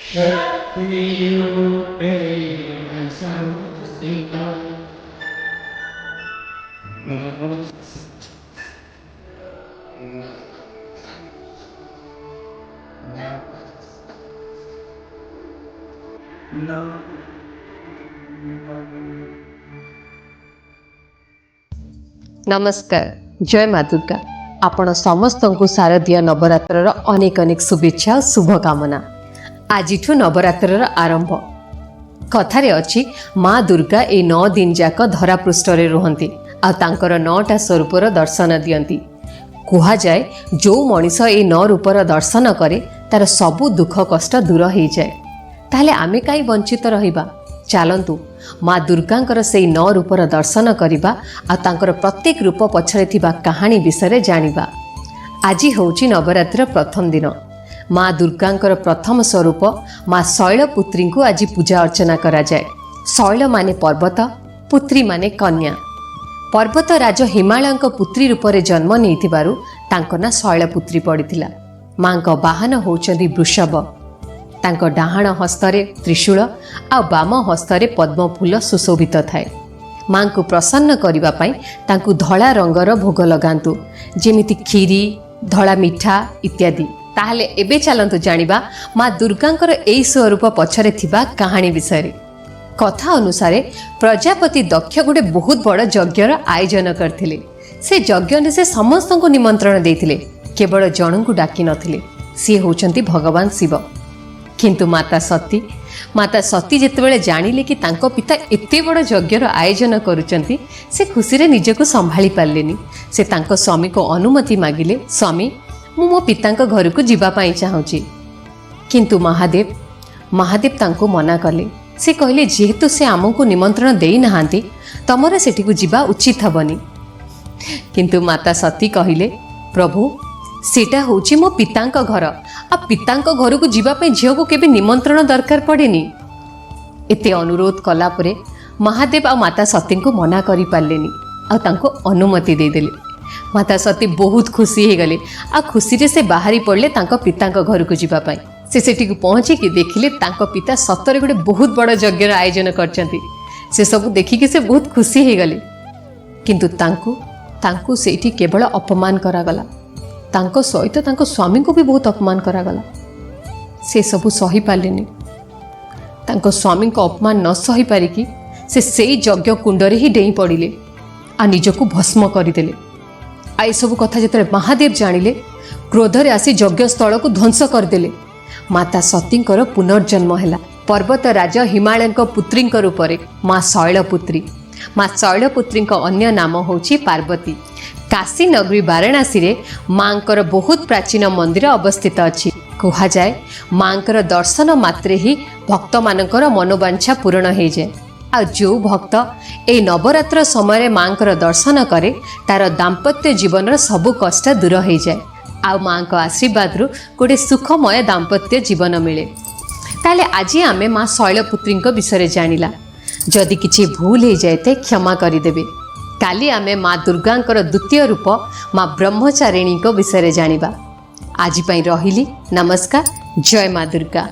शक्तिरूपेण संस्थिता। ନମସ୍କାର, ଜୟ ମା ଦୁର୍ଗା। ଆପଣ ସମସ୍ତଙ୍କୁ ଶାରଦୀୟ ନବରାତ୍ରର ଅନେକ ଅନେକ ଶୁଭେଚ୍ଛା ଓ ଶୁଭକାମନା। ଆଜିଠୁ ନବରାତ୍ରର ଆରମ୍ଭ। କଥାରେ ଅଛି, ମା ଦୁର୍ଗା ଏଇ 9 ଦିନ ଯାକ ଧରାପୃଷ୍ଠରେ ରୁହନ୍ତି ଆଉ ତାଙ୍କର 9ଟା ସ୍ୱରୂପର ଦର୍ଶନ ଦିଅନ୍ତି। କୁହାଯାଏ, ଯେଉଁ ମଣିଷ ଏଇ 9 ରୂପର ଦର୍ଶନ କରେ, ତାର ସବୁ ଦୁଃଖ କଷ୍ଟ ଦୂର ହେଇଯାଏ। ତାହେଲେ ଆମେ କାହିଁ ବଞ୍ଚିତ ରହିବା? ଚାଲନ୍ତୁ, ମା ଦୁର୍ଗାଙ୍କର ସେଇ 9 ରୂପର ଦର୍ଶନ କରିବା ଆଉ ତାଙ୍କର ପ୍ରତ୍ୟେକ ରୂପ ପଛରେ ଥିବା କାହାଣୀ ବିଷୟରେ ଜାଣିବା। ଆଜି ହେଉଛି ନବରାତ୍ରିର ପ୍ରଥମ ଦିନ। ମା ଦୁର୍ଗାଙ୍କର ପ୍ରଥମ ସ୍ୱରୂପ ମା ଶୈଳପୁତ୍ରୀଙ୍କୁ ଆଜି ପୂଜା ଅର୍ଚ୍ଚନା କରାଯାଏ। ଶୈଳ ମାନେ ପର୍ବତ, ପୁତ୍ରୀ ମାନେ କନ୍ୟା। ପର୍ବତ ରାଜ ହିମାଳୟଙ୍କ ପୁତ୍ରୀ ରୂପରେ ଜନ୍ମ ନେଇଥିବାରୁ ତାଙ୍କ ନାଁ ଶୈଳପୁତ୍ରୀ ପଡ଼ିଥିଲା। ମାଙ୍କ ବାହନ ହେଉଛନ୍ତି ବୃଷଭ। ତାଙ୍କ ଡାହାଣ ହସ୍ତରେ ତ୍ରିଶୂଳ ଆଉ ବାମ ହସ୍ତରେ ପଦ୍ମଫୁଲ ସୁଶୋଭିତ ଥାଏ। ମାଙ୍କୁ ପ୍ରସନ୍ନ କରିବା ପାଇଁ ତାଙ୍କୁ ଧଳା ରଙ୍ଗର ଭୋଗ ଲଗାନ୍ତୁ, ଯେମିତି କ୍ଷୀରି, ଧଳା ମିଠା ଇତ୍ୟାଦି। ତାହେଲେ ଏବେ ଚାଲନ୍ତୁ ଜାଣିବା ମା ଦୁର୍ଗାଙ୍କର ଏଇ ସ୍ୱରୂପ ପଛରେ ଥିବା କାହାଣୀ ବିଷୟରେ। କଥା ଅନୁସାରେ, ପ୍ରଜାପତି ଦକ୍ଷ ଗୋଟେ ବହୁତ ବଡ଼ ଯଜ୍ଞର ଆୟୋଜନ କରିଥିଲେ। ସେ ଯଜ୍ଞରେ ସେ ସମସ୍ତଙ୍କୁ ନିମନ୍ତ୍ରଣ ଦେଇଥିଲେ, କେବଳ ଜଣଙ୍କୁ ଡାକି ନଥିଲେ। ସିଏ ହେଉଛନ୍ତି ଭଗବାନ ଶିବ। କିନ୍ତୁ ମାତା ସତୀ ଯେତେବେଳେ ଜାଣିଲେ କି ତାଙ୍କ ପିତା ଏତେ ବଡ଼ ଯଜ୍ଞର ଆୟୋଜନ କରୁଛନ୍ତି, ସେ ଖୁସିରେ ନିଜକୁ ସମ୍ଭାଳି ପାରିଲେନି। ସେ ତାଙ୍କ ସ୍ୱାମୀକୁ ଅନୁମତି ମାଗିଲେ, "ସ୍ୱାମୀ, ମୁଁ ମୋ ପିତାଙ୍କ ଘରକୁ ଯିବା ପାଇଁ ଚାହୁଁଛି।" କିନ୍ତୁ ମହାଦେବ ତାଙ୍କୁ ମନା କଲେ। ସେ କହିଲେ, "ଯେହେତୁ ସେ ଆମକୁ ନିମନ୍ତ୍ରଣ ଦେଇନାହାନ୍ତି, ତମର ସେଠିକୁ ଯିବା ଉଚିତ ହେବନି।" କିନ୍ତୁ ମାତା ସତୀ କହିଲେ, "ପ୍ରଭୁ, ସେଇଟା ହେଉଛି ମୋ ପିତାଙ୍କ ଘର, ଆଉ ପିତାଙ୍କ ଘରକୁ ଯିବା ପାଇଁ ଝିଅକୁ କେବେ ନିମନ୍ତ୍ରଣ ଦରକାର ପଡ଼େନି।" ଏତେ ଅନୁରୋଧ କଲା ପରେ ମହାଦେବ ଆଉ ମାତା ସତୀଙ୍କୁ ମନା କରିପାରିଲେନି ଆଉ ତାଙ୍କୁ ଅନୁମତି ଦେଇଦେଲେ। ମାତା ସତୀ ବହୁତ ଖୁସି ହେଇଗଲେ ଆଉ ଖୁସିରେ ସେ ବାହାରି ପଡ଼ିଲେ ତାଙ୍କ ପିତାଙ୍କ ଘରକୁ ଯିବା ପାଇଁ। ସେ ସେଠିକୁ ପହଞ୍ଚିକି ଦେଖିଲେ, ତାଙ୍କ ପିତା ସତରେ ଗୋଟେ ବହୁତ ବଡ଼ ଯଜ୍ଞର ଆୟୋଜନ କରିଛନ୍ତି। ସେସବୁ ଦେଖିକି ସେ ବହୁତ ଖୁସି ହେଇଗଲେ। କିନ୍ତୁ ତାଙ୍କୁ ସେଇଠି କେବଳ ଅପମାନ କରାଗଲା। ତାଙ୍କ ସହିତ ତାଙ୍କ ସ୍ୱାମୀଙ୍କୁ ବି ବହୁତ ଅପମାନ କରାଗଲା। ସେ ସବୁ ସହିପାରିଲେନି। ତାଙ୍କ ସ୍ୱାମୀଙ୍କ ଅପମାନ ନ ସହିପାରିକି ସେ ସେଇ ଯଜ୍ଞ କୁଣ୍ଡରେ ହିଁ ଡେଇଁ ପଡ଼ିଲେ ଆଉ ନିଜକୁ ଭସ୍ମ କରିଦେଲେ। ଆଉ ଏସବୁ କଥା ଯେତେବେଳେ ମହାଦେବ ଜାଣିଲେ, କ୍ରୋଧରେ ଆସି ଯଜ୍ଞସ୍ଥଳକୁ ଧ୍ୱଂସ କରିଦେଲେ। ମାତା ସତୀଙ୍କର ପୁନର୍ଜନ୍ମ ହେଲା ପର୍ବତ ରାଜ ହିମାଳୟଙ୍କ ପୁତ୍ରୀଙ୍କ ରୂପରେ, ମା ଶୈଳପୁତ୍ରୀ। ମା ଶୈଳପୁତ୍ରୀଙ୍କ ଅନ୍ୟ ନାମ ହେଉଛି ପାର୍ବତୀ। କାଶୀ ନଗରୀ ବାରାଣାସୀରେ ମାଙ୍କର ବହୁତ ପ୍ରାଚୀନ ମନ୍ଦିର ଅବସ୍ଥିତ ଅଛି। କୁହାଯାଏ, ମାଙ୍କର ଦର୍ଶନ ମାତ୍ରେ ହିଁ ଭକ୍ତମାନଙ୍କର ମନୋବାଞ୍ଛା ପୂରଣ ହେଇଯାଏ। ଆଉ ଯେଉଁ ଭକ୍ତ ଏଇ ନବରାତ୍ର ସମୟରେ ମାଙ୍କର ଦର୍ଶନ କରେ, ତାର ଦାମ୍ପତ୍ୟ ଜୀବନର ସବୁ କଷ୍ଟ ଦୂର ହେଇଯାଏ ଆଉ ମାଙ୍କ ଆଶୀର୍ବାଦରୁ ଗୋଟେ ସୁଖମୟ ଦାମ୍ପତ୍ୟ ଜୀବନ ମିଳେ। ତାହେଲେ ଆଜି ଆମେ ମା ଶୈଳପୁତ୍ରୀଙ୍କ ବିଷୟରେ ଜାଣିଲା। ଯଦି କିଛି ଭୁଲ ହେଇଯାଇଥାଏ, କ୍ଷମା କରିଦେବେ। କାଲି ଆମେ ମା ଦୁର୍ଗାଙ୍କର ଦ୍ୱିତୀୟ ରୂପ ମା ବ୍ରହ୍ମଚାରିଣୀଙ୍କ ବିଷୟରେ ଜାଣିବା। ଆଜି ପାଇଁ ରହିଲି। ନମସ୍କାର, ଜୟ ମା ଦୁର୍ଗା।